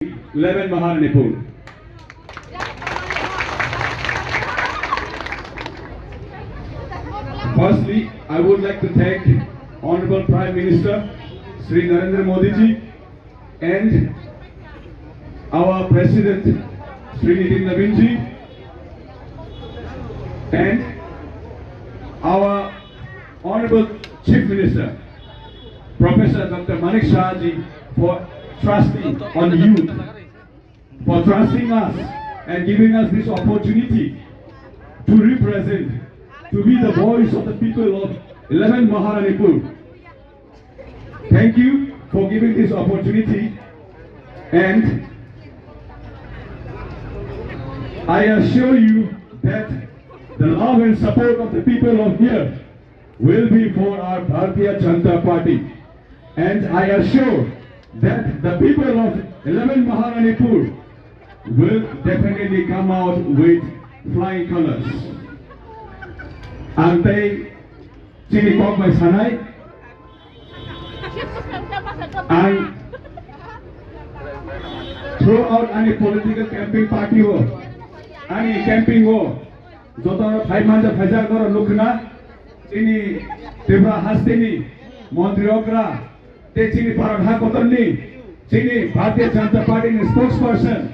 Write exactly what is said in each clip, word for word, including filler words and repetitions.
eleven Maharanipur. Firstly, I would like to thank Honorable Prime Minister Shri Narendra Modi ji and our President Shri Nitin Nabin ji and our Honorable Chief Minister Professor Doctor Manik Saha ji for trusting on youth, for trusting us and giving us this opportunity to represent, to be the voice of the people of eleven Maharanipur. Thank you for giving this opportunity, and I assure you that the love and support of the people of here will be for our Bharatiya Janata Party. And I assure that the people of eleven Maharanipur will definitely come out with flying colors. Ang tei chini kok bai sanai, ang throughout ani political campaign party o, ani campaign o, joto phai manja phaijak norok nukna, chini Tripura hasteni montri okra, tei chini Bharat hakotorni, chini Bharatiya Janata Party ni spokesperson,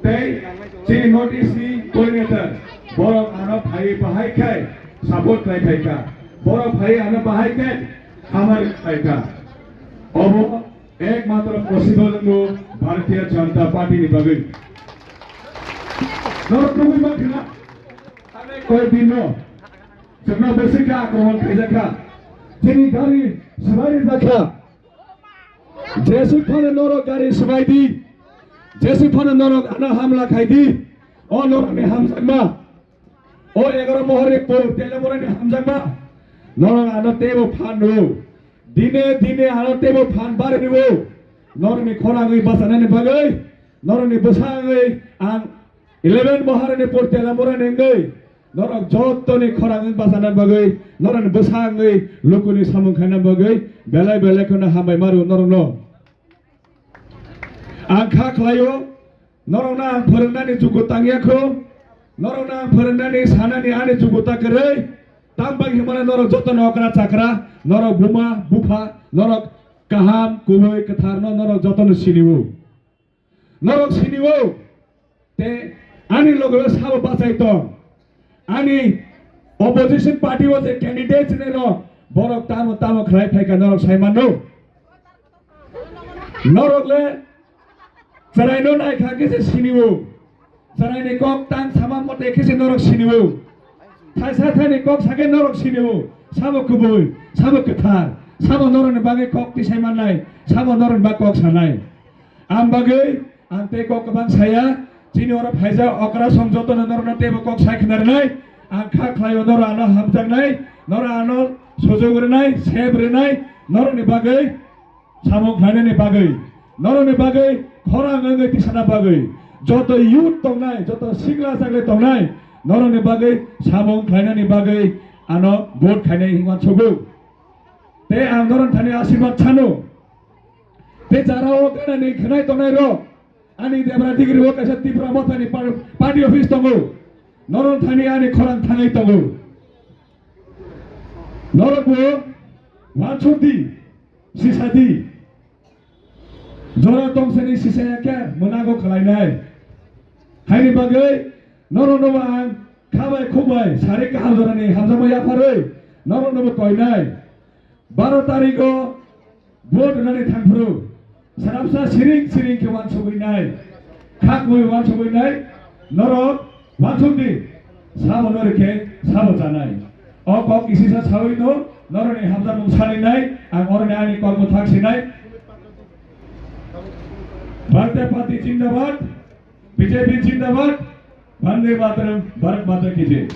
tei chini North East ni coordinator, borok ano phai bahai khai support khlai phaikha, borok phai ano bahai khai hamari phaikha. Obo ekmatro possible no Bharatiya Janata Party ni bagwi. Norok nugwi mankha, koi din no. Chwngno bwswk khe akromon khaijakha. Chini gari swbai rijakha. Jesuk phano norok gari swbai di. Jesuk phano norok ano hamla khai di. O norokni hamjakma. O egaroh Maharanipur Teliamurani hamjakma. Norok ano teibo phan rwo. Dine dine ano teibo phan bari rwo. Norokni khorangwi bachanani bagwi, norokni bwsangwi ang eleven Maharanipur Teliamurani wngwi, norok jottoni khorang wng bachana bagwi, norokni bwsa wngwi lukuni samung khaina bagwi belai belai kheno hambai maru norokno. Ang kha khlaio, norokno ang phwrwngnani jugu tangya kho, norokno ang phwrwngnani sanani ani jugu ta kwrwi, tamo bai hwnmano norok jotono okra chakra, norok buma, bupha, norok kaham, kubui, kwtharno norok jotono sinio. Norok sinio, te ani loge sabo bachai tong. Ani opposition party o je candidate ni rok, borok tamo tamo khlai phaikha norok sai mano. Norok le chwraino naikha khe se sinio. Chwraini kok tang sama mote khe se norok sinio. Thaisa thaini kok sakhe norok sinio. Sabo kubui, sabo kwthar, sabo norokni bagwi kok tisai mannai, sabo norokni bagwi kok sanai. Ang bagwi ang tei kok kwbang saya, chini oro phaijak okra song jotono norokno teibo kok sai khwnarnai, ang kha khlaio norok ano hamjaknai, norok ano sujok rwnai, sep rwnai, norokni bagwi samung khlainani bagwi, norokni bagwi khorang wngwi tisana bagwi, joto youth tongnai, joto sikla chakle tongnai, norokni bagwi samung khlainani bagwi ano vote khainai hinwi uansugo. Tei ang norok thani asirwad sano. Tei jara o ganani khwnai tongnai rok, ani Debra Digiri o kaisa Tipra Mothani par-, party office tongo. Norok thani ani khorang thangwi tongo. Norok bo uansuk di, sisa di. Jora tongsani sisa ya khe mwnago khlainai. Haini bagwi norok no ang khabai khukbai sari kaham jorani hamjakma yapharwi norok no koinai. Baro tarikh o vote rwnani thangphuru srapsa siring siring khe uansugwi nai, kha kubui uansugwi nai, norok uansuk di, sabo norok khe sabo chanai. O kok kisisa sawi no norokni hamjakmung sani nai, ang oroni ani kok mwthak sinai. Bharatiya Party Jindabad, B J P Jindabad, Vande Mataram, Bharat Mata Ki Jai.